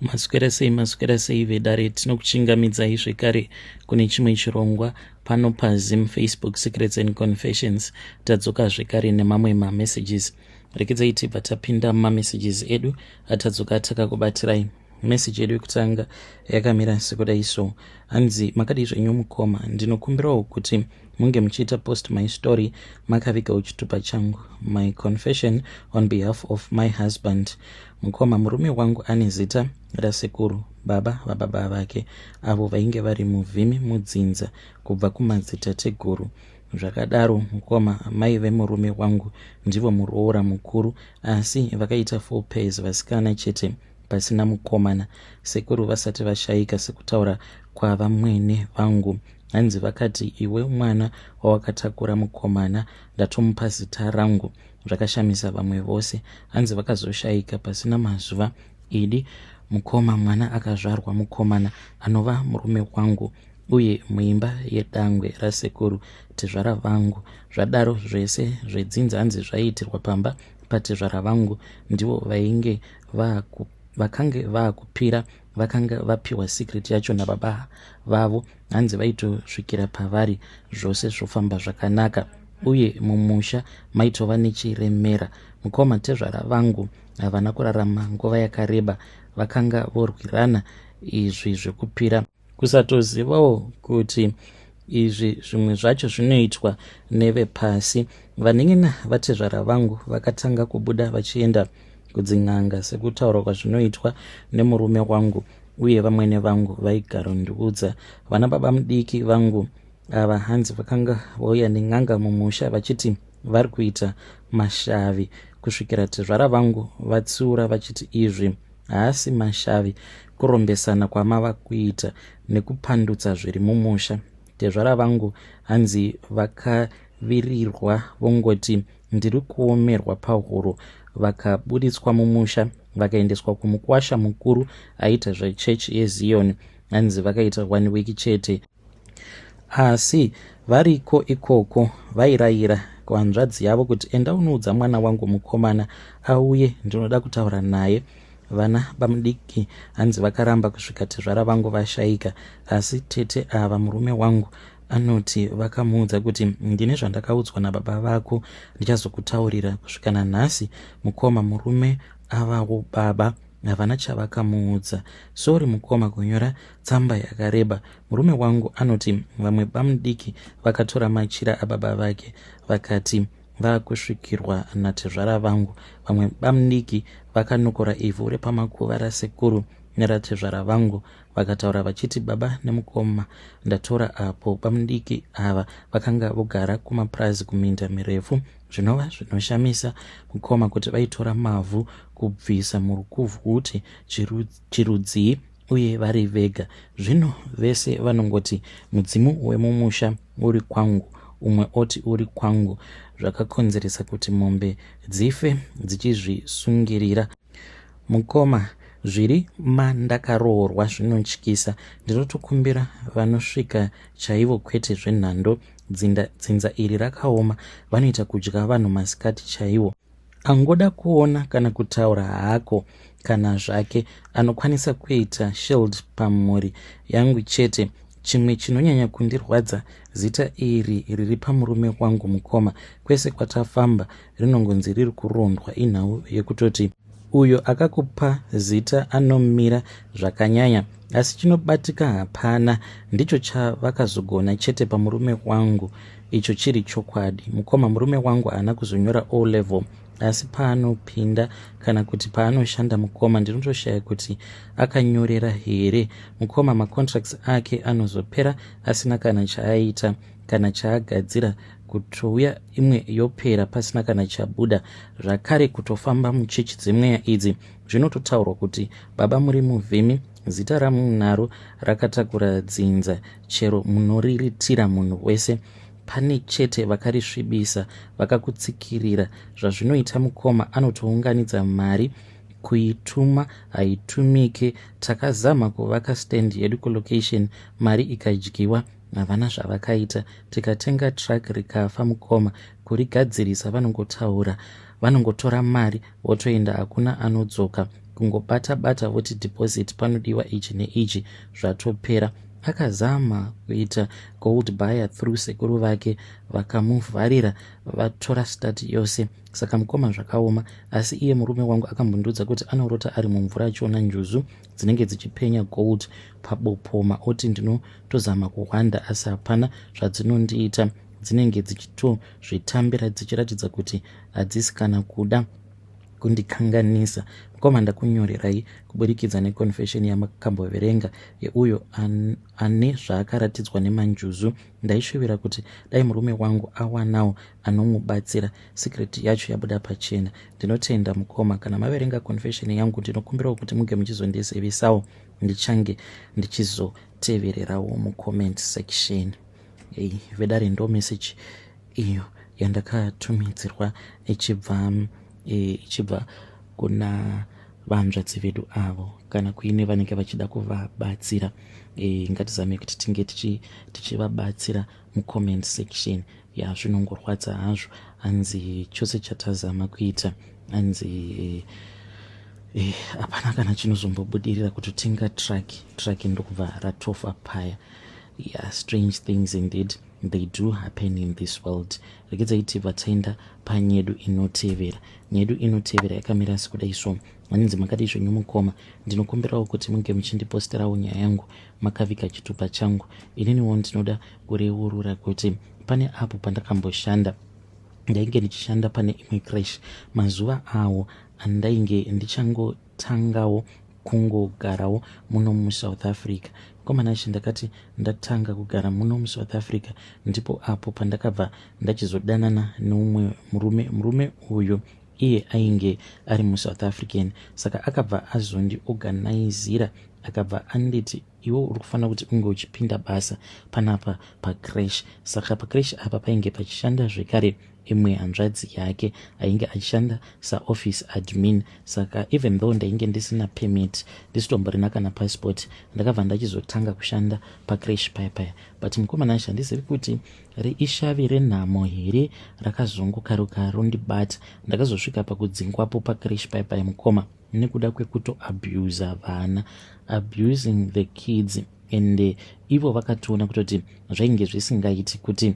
Maswera sei, maswera sei vedare, tinokuchingamidzai zvekare kune chimwe chirongwa pano paZim Facebook Secrets and Confessions. Tadzoka zvekare nemamwe mamessages. Rekedzai tibva tapinda mumamessages edu atadzoka takakubatirai. Message yedu yekutanga yakamira sekudai so. Hanzi makadii zvenyu mukoma, ndinokumbirawo kuti munge muchiita post my story makavigawo chitupa changu. My confession on behalf of my husband. Mukoma, murume wangu ane zita rasekuru baba vababa vake avo vainge vari muvhimi mudzinza kubva kumadzitateguru. Zvakadaro mukoma, mai vemurume wangu ndivo muroora mukuru asi vakaita four pairs vasikana chete pasina mukomana. Sekuru vasati vashaika sekutaura kwavamwene vangu hanzi vakati iwe mwana wawakatakura mukomana ndatomupa zita rangu zvakashamisa vamwe vose hanzi vakazoshaika pasina mazuva idi mukoma mwana akazvarwa mukomana anova murume wangu uye muimba yedangwe rasekuru tezvara vangu zvadaro zvese zvedzinza hanzi zvaiitirwa pamba patezvara vangu ndivo vainge vakange vaakupira vakanga vapiwa secret yacho nababa vavo hanzi vaitosvikira pavari zvose zvofamba zvakanaka uye mumusha maitova nechiremera mukoma tezvara vangu havana kurarama nguva yakareba vakanga vorwirana izvi zvekupira kusatozivawo kuti izvi zvimwe zvacho zvinoitwa nevepasi vanin'ina vatezvara vangu vakatanga kubuda vachienda kudzin'anga sekutaura kwazvinoitwa nemurume wangu uye vamwene vangu vaigarondiudza vana baba mudiki vangu ava hanzi vakanga vauya nen'anga mumusha vachiti vari kuita mashavi kusvikira tezvara vangu vatsiura vachiti izvi haasi mashavi kurombesana kwamava kuita nekupandutsa zviri mumusha tezvara vangu hanzi vakavirirwa vongoti ndiri kuomerwa pahuro vakabuditswa mumusha vakaendeswa kumukwasha mukuru aita zvechechi yeziyoni hanzi vakaita one week chete asi variko ikoko vairayira kuhanzvadzi yavo kuti enda unoudza mwana wangu mukomana auye ndinoda kutaura naye vana bamudiki hanzi vakaramba kusvika tezvara vangu vashaika asi tete ava murume wangu anoti vakamuudza kuti ndine zvandakaudzwa nababa vako ndichazokutaurira kusvika nanhasi mukoma murume avawo baba havana chavakamuudza sori mukoma kunyora tsamba yakareba murume wangu anoti vamwe bamudiki vakatora machira ababa vake vakati vakusvikirwa natezvara vangu vamwe bamudiki vakanokora ivhu repamakuva rasekuru neratezvara vangu vakataura vachiti baba nemukoma ndatora apo bamudiki ava vakanga vogara kumapurazi kuminda mirefu zvinova zvinoshamisa mukoma kuti vaitora mavhu kubvisa murukuvhute chirudzii uye vari vega zvino vese vanongoti mudzimu wemumusha uri kwangu umwe oti uri kwangu zvakakonzeresa kuti mombe dzife dzichizvisungirira Mukoma zviri mandakaroorwa zvinotyisa ndinotokumbira vanosvika chaivo kwete zvenhando dzinda dzinza iri rakaoma vanoita kudya vanhu masikati chaiwo angoda kuona kana kutaura haako kana zvake anokwanisa kuita shield pamhuri yangu chete Chimwe chinonyanya kundirwadza zita iri riri pamurume wangu mukoma. Kwese kwatafamba rinongonzi riri kurondwa inhau yekutoti uyo akakupa zita anomira zvakanyanya asi chinobatika hapana ndicho chavakazogona chete pamurume wangu icho chiri chokwadi mukoma murume wangu haana kuzonyora o level asi paanopinda kana kuti paanoshanda mukoma ndinotoshaya kuti akanyorera here mukoma macontracts ake anozopera asina kana chaaita kana chaagadzira kutouya imwe yopera pasina kana chabuda zvakare kutofamba muchechi dzemweya idzi zvinototaurwa kuti baba muri muvhimi zita ramunaro rakatakura dzinza chero munoriritira munhu wese Pane chete vakarisvibisa vakakutsikirira zvazvinoita mukoma anotounganidza mari kuituma haitumike takazama kuvaka stand yedu kulocation mari ikadyiwa havana zvavakaita tikatenga truck rikafa mukoma kurigadzirisa vanongotaura vanongotora mari votoenda hakuna anodzoka Kungobata bata voti deposit panodiwa ichi neichi, zvatopera. Akazama kuita gold buyer through sekuru vake, vakamuvharira, vatora start yose. Saka mukoma, zvakaoma. Asi iye murume wangu akambondiudza kuti anorota ari mumvura achiona njuzu dzinenge dzichipenya gold pabopoma, oti ndinotozama kuhwanda asi hapana zvadzinondiita. Dzinenge dzichitozvitambira dzichiratidza kuti hadzisi kana kuda kundikanganisa. Mukoma, ndakunyorerai kuburikidza neconfession yamakamboverenga yeuyo ane zvaakaratidzwa nemanjuzu. Ndaishuvira kuti dai murume wangu awanawo anomubatsira. Secret yacho yabuda pachena. Ndinotenda mukoma. Kana maverenga confession yangu, ndinokumbirawo kuti muge muchizondizivisawo. Ndichange ndichizotevererawo mucomment section. Ei vedare, ndo message iyo yandakatumidzirwa ichibva kuna vanzvadzi vedu avo. Kana kuine vanenge vachida kuvabatsira, ngatizame kuti tinge tichivabatsira mucomment section. Yazvinongorwadza hazvo. Hanzi chose chatazama kuita, hanzi hapana kana chinozombobudirira. Kutotenga truck, truck ndokubva ratofa paya. Yeah, strange things indeed, they do happen in this world. Regedzai tibva taenda panyedu inotevera. Nyedu inotevera yakamira sekudai so. Hanzi, "Makadii zvenyu mukoma? Ndinokumbirawo kuti munge muchindiposterawo nyaya yangu makaviga chitupa changu. Ininiwo ndinoda kureurura kuti pane apo pandakamboshanda. Ndainge ndichishanda pane imwe creche mazuva awo andainge ndichangotangawo kungogarawo muno muSouth Africa. Komanashi, ndakati ndatanga kugara muno muSouth Africa, ndipo apo pandakabva ndachizodanana neumwe murume. Murume uyu iye ainge ari muSouth African, saka akabva azondiorganizira, akabva anditi, 'Iwe uri kufanira kuti unge uchipinda basa panapa pacreche.' Saka pacreche apa painge pachishanda zvekare imwe hanzvadzi yake ainge achishanda saoffice admin. Saka even though ndainge ndisina permit, ndisitomborina kana passport, ndakabva ndachizotanga kushanda pacreche paya paya. But mukomana, handizivi kuti reishavi renhamo here rakazongokaruka rondibata. Ndakazosvika pakudzingwapo pacreche paya paya, mukoma, nekuda kwekutoabusa vana, abusing the kids. And ivo vakatoona kutoti zvainge zvisingaiti kuti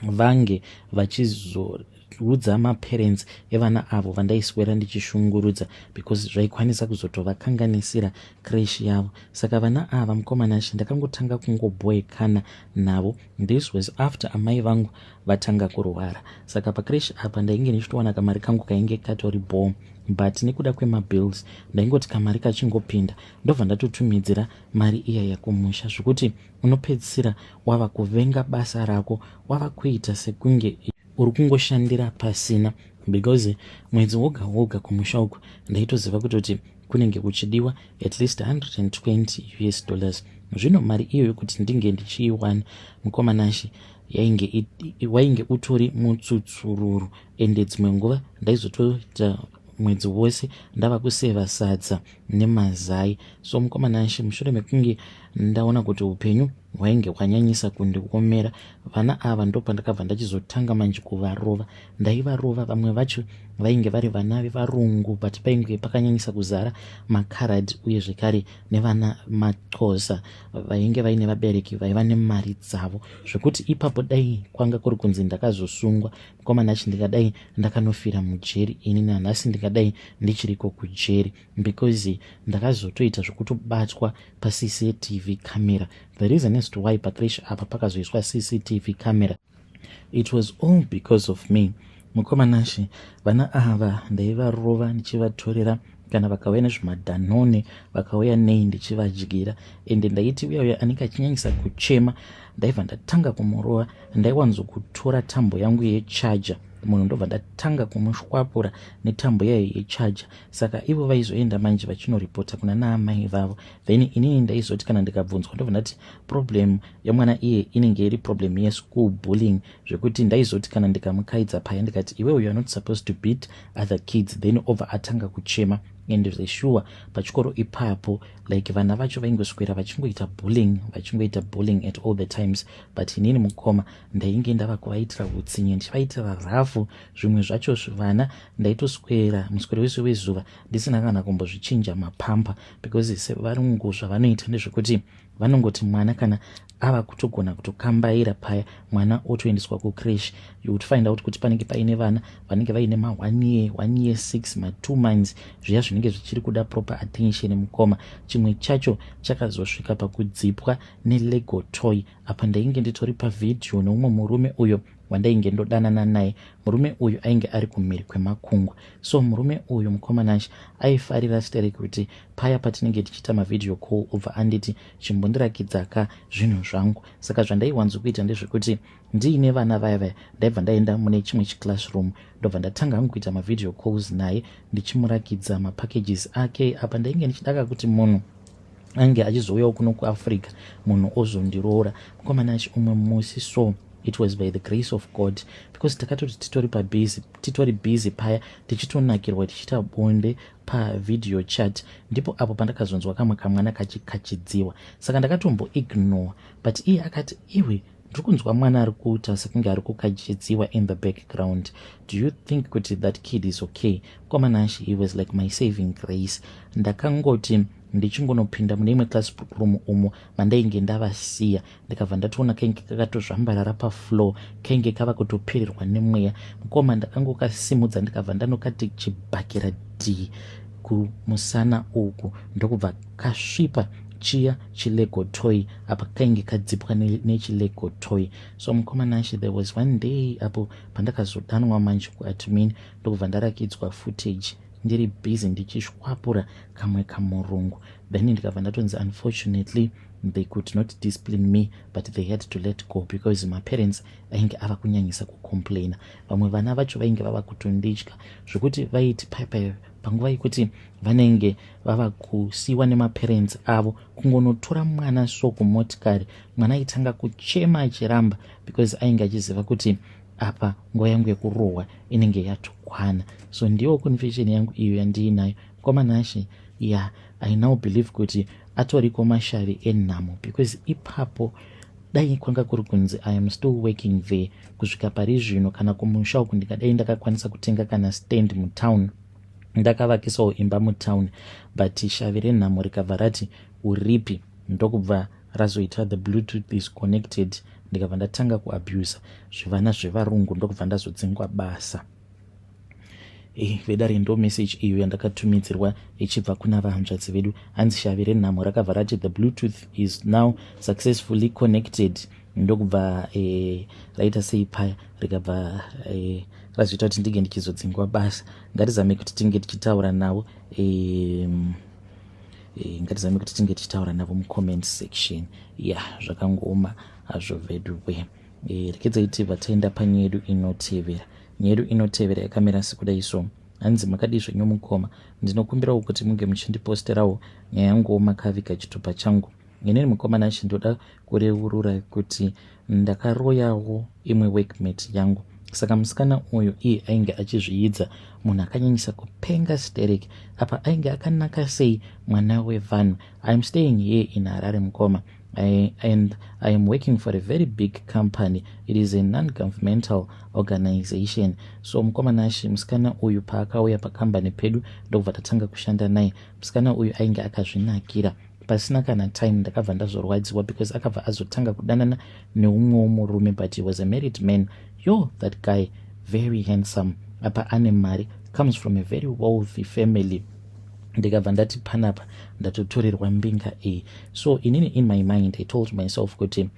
vange vachizoudza maparents evana avo vandaiswera ndichishungurudza, because zvaikwanisa kuzotovakanganisira creche yavo. Saka vana ava, mukomanashi, ndakangotanga kungobhoekana navo. This was after amai vangu vatanga kurwara. Saka pacreche apa ndainge ndichitowana kamari kangu kainge katori bom, but nekuda kwemabills ndaingoti kamari kachingopinda, ndobva ndatotumidzira mari iya yakumusha, zvekuti unopedzisira wava kuvenga basa rako, wava kuita sekunge uri kungoshandira pasina, because mwedzi woga woga kumusha uku ndaitoziva kutoti kunenge kuchidiwa at least 120 US dollars. Zvino mari iyoyo kuti ndinge ndichiiwana, mukomanashi, yainge wainge utori mutsutsururu. Ende dzimwe nguva ndaizotoita mwedzi wose ndava kuseva sadza nemazai. So mukomanashi, mushure mekunge ndaona kuti upenyu hwainge hwanyanyisa kundiomera, vana ava ndo pandakabva ndachizotanga manje kuvarova. Ndaivarova. Vamwe vacho vainge vari vana vevarungu, but painge pakanyanyisa kuzara makarad uye zvekare nevana maxhosa vainge vaine vabereki vaiva nemari dzavo, zvekuti ipapo dai kwanga kuri kunzi ndakazosungwa, mukomanachi, ndingadai ndakanofira mujeri ini. Nanhasi ndingadai ndichiriko kujeri, because ndakazotoita zvekutobatwa paCCTV camera. The reason as to why pacreche apa pakazoiswa CCTV camera, it was all because of me. Mukomanashi, vana ava ndaivarova ndichivatorera kana vakauya nezvimaDanone, vakauya nei, ndichivadyira. Ende ndaiti uya uya anenge achinyanyisa kuchema, ndaibva ndatanga kumurova. Ndaiwanzokutora tambo yangu yecharger, munhu ndobva ndatanga kumushwapura netambo yayo yecharger. Saka ivo vaizoenda manje vachinoripota kuna naamai vavo. Then inini ndaizoti kana ndikabvunzwa, ndobva ndati problem yemwana iye inenge iri problem yeschool bullying, zvekuti ndaizoti kana ndikamukaidza paya ndikati, 'Iwe, you are not supposed to beat other kids,' then obva atanga kuchema. And zveshuwa, pachikoro ipapo, like, vana vacho vaingoswera vachingoita bullying, vachingoita bullying at all the times. But inini, mukoma, ndainge ndava kuvaitira utsinye, ndichivaitira rafu. Zvimwe zvacho vana ndaitoswera muswero wese wezuva ndisina kana kumbozvichinja mapamper, because sevarungu zvavanoita ndezvekuti vanongoti mwana kana ava kutogona kutokambaira paya, mwana otoendeswa kucreche. You would find out kuti panenge paine vana vanenge vaine ma1 year, 1 year 6, ma2 months, zviya zvinenge zvichiri kuda proper attention. Mukoma, chimwe chacho chakazosvika pakudzipwa neLego toy. Apa ndainge nditori pavhidhiyo neumwe murume uyo wandainge ndodanana naye. Murume uyu ainge ari kumhiri kwemakungwa. So murume uyu, mukoma Nashi, aifarira stereki kuti paya patinenge tichiita mavideo call, ubva anditi, "Chimbondirakidzaka zvinhu zvangu." Saka zvandaiwanzokuita ndezvekuti ndiine vana vaya vaya, ndaibva ndaenda mune chimwe chiclassroom, ndobva ndatanga hangu kuita mavideo calls naye, ndichimurakidza mapackages ake. Apa ndainge ndichidaka kuti munhu ange achizouyawo kuno kuAfrica, munhu ozondiroora. Mukoma Nashi, umwe musi so, it was by the grace of God, because takatoti titori pabusy, titori busy paya, tichitonakirwa, tichiita bonde pavideo chat, ndipo apo pandakazonzwa kamwe kamwana kachikachidziwa. Saka ndakatomboignore, but iye akati, "Iwe, ndiri kunzwa mwana ari kuita sekunge ari kukachidziwa in the background. Do you think kuti that kid is okay?" Mukoma Nashi, he was like my saving grace. Ndakangoti ndichingonopinda mune imwe classroom umo mandainge ndavasiya, ndikabva ndatoona kainge kakatozvambarara pafloor, kainge kava kutopererwa nemweya. Mukoma, ndakangokasimudza, ndikabva ndanokati chibhakera d kumusana uku, ndokubva kasvipa chiya chiLego toy. Apa kainge kadzipwa nechiLego toy. So mukoma Nashi, there was one day apo pandakazodanwa manje kuadmin, ndokubva ndarakidzwa footage ndiri busy ndichishwapura kamwe kamurungu. Then ndikabva ndatonzi, unfortunately, they could not discipline me, but they had to let go because maparents ainge ava kunyanyisa kucomplaina. Vamwe vana vacho vainge vava kutonditya zvokuti vaiti paipai panguva yekuti vanenge vava kusiyiwa nemaparents avo, kungonotora mwana so kumotikari, mwana aitanga kuchema achiramba, because ainge achiziva kuti apa nguva yangu yekurohwa inenge yatokwana. So ndiyo confession yangu iyo yandiinayo, mukoma Nashi. Yeah, I now believe kuti atoriko mashavi enhamo, because ipapo dai kwanga kuri kunzi I am still working there kusvika pari zvino, kana kumusha uku ndingadai ndakakwanisa kutenga kana stand mutown, ndakavakisawo imba mutown. But shavi renhamo rikabva rati, "Uripi?" Ndokubva razoita, "The Bluetooth is connected." Ndikabva ndatanga kuabusa zvivana zvevarungu, ndokubva ndazodzingwa basa. Vedare, ndo message iyo yandakatumidzirwa ichibva kuna vahanzvadzi vedu. Hanzi shavi renhamo rakabva rati, "The Bluetooth is now successfully connected." Ndokubva raita sei paya, rikabva razoita kuti ndinge ndichizodzingwa basa. Ngatizame kuti tinge tichitaura navo, ngatizame kuti tinge tichitaura navo mucomment section. Ya, yeah, zvakangooma hazvo veduwe. Rekedzai tibva taenda panyaya yedu inotevera. Nyaya yedu inotevera yakamira sekudai so. Hanzi, "Makadii zvenyu mukoma? Ndinokumbirawo kuti munge muchindiposterawo nyaya yanguwo makaviga chitupa changu. Inini, mukoma Nashi, ndoda kureurura kuti ndakaroyawo imwe workmate yangu. Saka musikana uyu iye ainge achizviidza munhu akanyanyisa kupenga sterek. Apa ainge akanaka sei, mwana wevanhu. I am staying here in Harare, mukoma, and I am working for a very big company. It is a non-governmental organization." So mukoma Nashi, musikana uyu paakauya pakambani pedu, ndokubva tatanga kushanda naye. Musikana uyu ainge akazvinakira. Pasina kana time, ndakabva ndazorwadziwa because akabva azotanga kudanana neumwewo murume, but he was a married man. Yo, that guy very handsome, apa ane mari, comes from a very wealthy family. Ndikabva ndati, "Panapa ndatotorerwa mbinga iyi." So inini, in my mind, I told myself kuti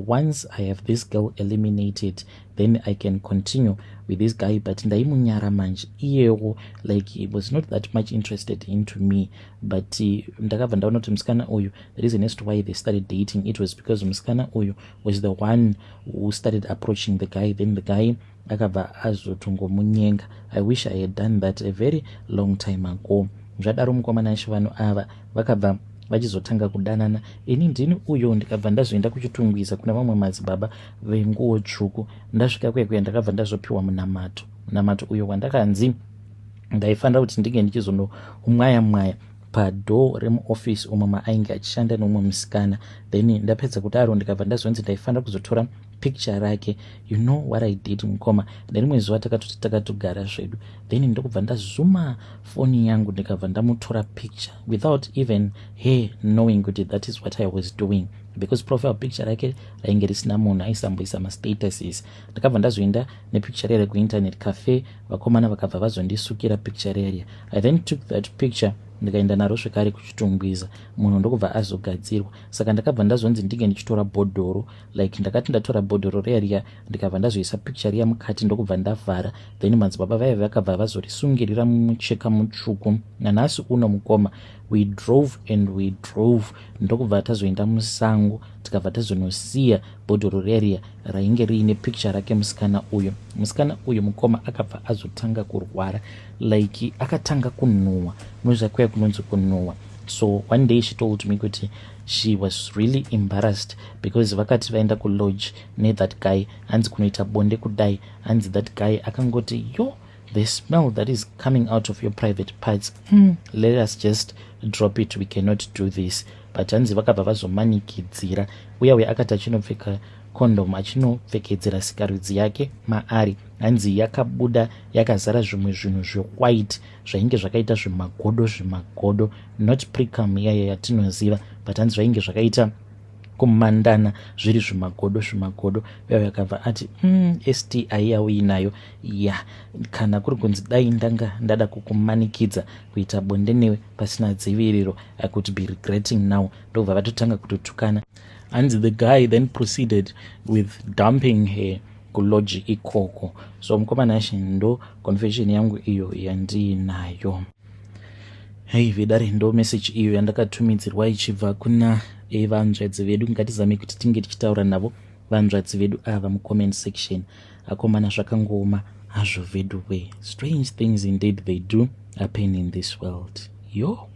once I have this girl eliminated, then I can continue with this guy. But ndaimunyara manje iyewo, like, he was not that much interested into me. But ndakabva ndaona kuti musikana uyu, the reason as to why they started dating, it was because musikana uyu was the one who started approaching the guy. Then the guy akabva azotongomunyenga. I wish I had done that a very long time ago. Zvadaro, mukoma Nashi, vanhu ava vakabva vachizotanga kudanana. Ini ndini uyo ndikabva ndazoenda kuChitungwiza kuna vamwe madzibaba venguo tsvuku. Ndasvika kuya kuya, ndakabva ndazopiwa munamato, munamato uyo wandakanzi Ndaifanira kuti ndinge ndichizonomwaya mwaya padoor remuoffice umo maainge achishanda neumwe musikana. Then ndapedza kudaro, ndikabva ndazonzi ndaifanira kuzotora picture rake. You know what I did, mukoma? Nerimwe zuva takatoti takatogara zvedu, then ndokubva ndazuma foni yangu, ndikabva ndamutora picture without even her knowing kuti that is what I was doing, because profile picture rake rainge risina munhu, aisamboisa mastatuses. Ndakabva ndazoenda nepicture rere kuinternet cafe, vakomana vakabva vazondisukira picture reria. I then took that picture, ndikaenda naro zvekare kuChitungwiza, munhu ndokubva azogadzirwa. Saka ndakabva ndazonzi ndinge ndichitora bhodhoro. Like, ndakati ndatora bhodhoro riya, ndikabva ndazoisa picture riya mukati, ndokubva ndavhara. Then madzibaba vaiva vakabva vazorisungirira mumucheka mutsvuku. Nanhasi uno, mukoma, we drove and we drove, ndokubva tazoenda musango, tikabva tazonosiya bhodhoro riya rainge riine picture rake musikana uyu. Musikana uyu, mukoma, akabva azotanga kurwara, like akatanga kunhuhwa. Unoziva kuya kunonzi kunhuhwa? So one day she told me kuti she was really embarrassed because vakati vaenda kulodge nethat guy, hanzi kunoita bonde kudai, hanzi that guy akangoti, "Yo, the smell that is coming out of your private parts, let us just drop it, we cannot do this." But hanzi vakabva vazomanikidzira uya uya, akati achinopfeka condom, achinopfekedzera sikarudzi yake maari, hanzi yakabuda yakazara zvimwe zvinhu zvewhite zvainge zvakaita zvimagodo zvimagodo, not precum iyaya yatinoziva, but hanzi zvainge zvakaita kumandana, zviri zvimagodo zvimagodo. Uya yakabva ati, STI yauinayo ya, kana kuri kunzi dai ndanga ndada kukumanikidza kuita bonde newe pasina dziviriro, I could be regretting now." Ndobva vatotanga kutotukana. Hanzi the guy then proceeded with dumping her kulodge ikoko. So mukoma Nashe, ndo confession yangu iyo yandiinayo. Hei vedare, ndo message iyo yandakatumidzirwa ichibva kuna vanzvadzi vedu. Ngatizame kuti tinge tichitaura navo vanzvadzi vedu ava mucomment section. Akomana, zvakangooma hazvo vedu we. Strange things indeed, they do happen in this world, yo.